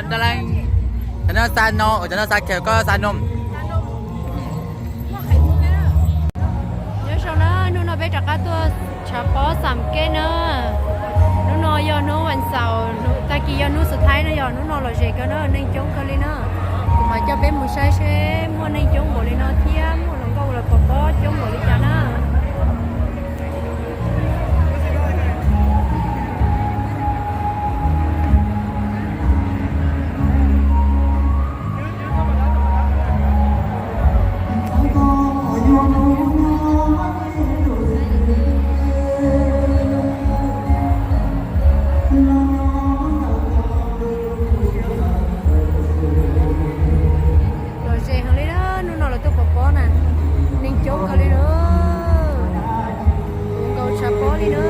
Cov no xa no, cov no xa khaws, koj xa no. Nyob zoo na, hnub no peb rov qab tuaj tshav pob Xam Kej na. Hnub no yog hnub vas xaum, tag kis yog hnub xub thaib no, yog hnub no lom zem kawg na, neeg coob kawg li na. Kuv mam coj peb mus saib seb muaj neeg coob npaum li no thiab muaj hluas nkauj los pov pob coob npaum li cas na. Lom zem heev li na, hnub no los tuaj pov pob na, neeg coob kawg li na, nkaus tshav pob li na.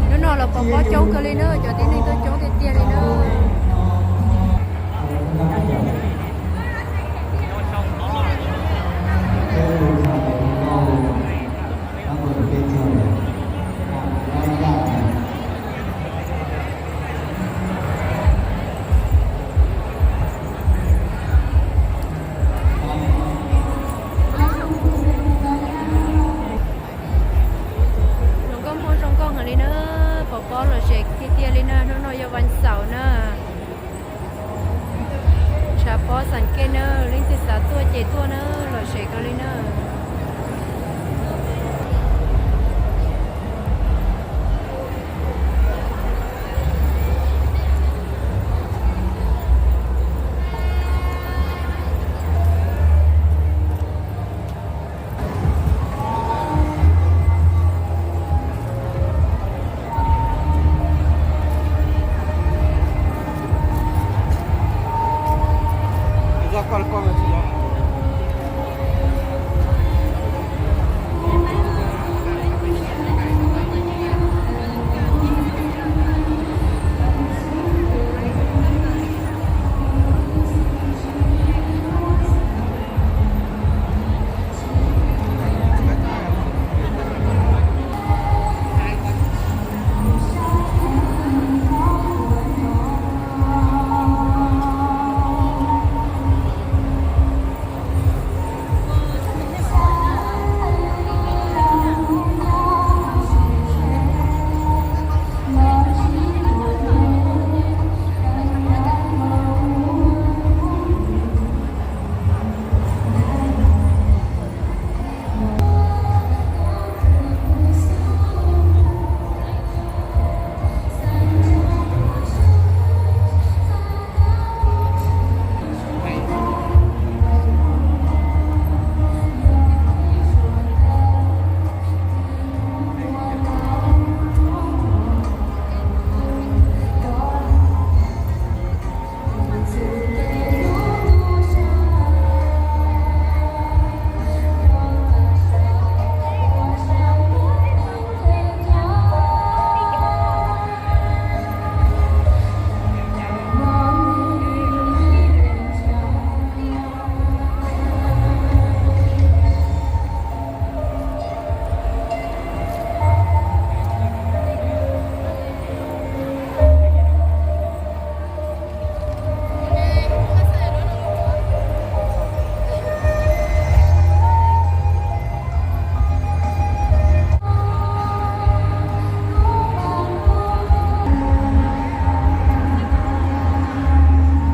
Hnub no los pov pob coob kawg li na, cov tib neeg tuaj coob tiag tiag li na. Hluas nkauj Hmoob zoo nkauj heev li na, pov pob lom zem tiag tiag li na, hnub no yog vas xaum na. Tshav pob Xam Kej na, leej twg xav tuaj ces tuaj na, lom zem kawg li na.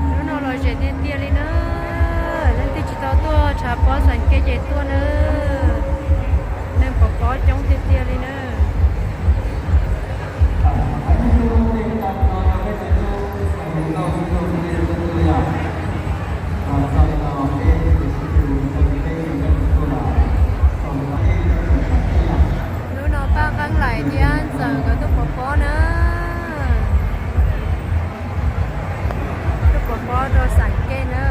Hnub no lom zem tiag tiag li na, leej twg tsis tau tuaj tshav pob Xam Kej ces tuaj na, neeg pov pob coob tiag tiag li na. Hnub no Paj Nqeeb Laim thiab Ntxawm nkawd tuaj pov pob na. Tuaj pov pob rau Xam Kej na.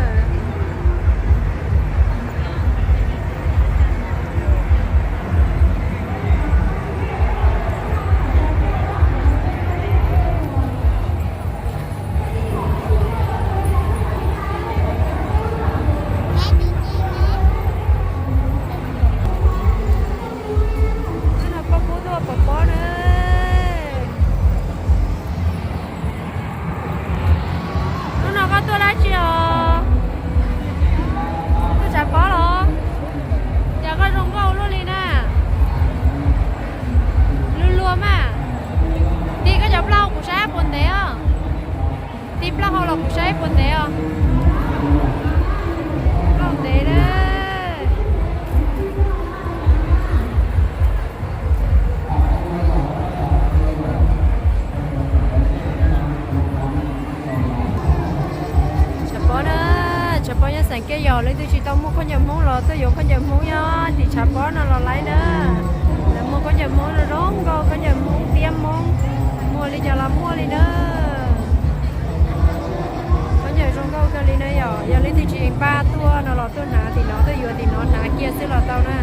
Leej twg tsis tau muaj khaub ncaws Hmoob los tuaj yuav khaub ncaws Hmoob nyob tim tshav pob no los laib na. Lawv muag khaub ncaws Hmoob zoo nkauj, khaub ncaws Hmoob tiab Hmoob, muag li cas los muaj li na. Khaub ncaws zoo nkauj kawg li na yom. Yog leej twg tsis npaj tuaj no los tuaj hnav tim no, tuaj yuav tim no hnav kiag xwb los tau na.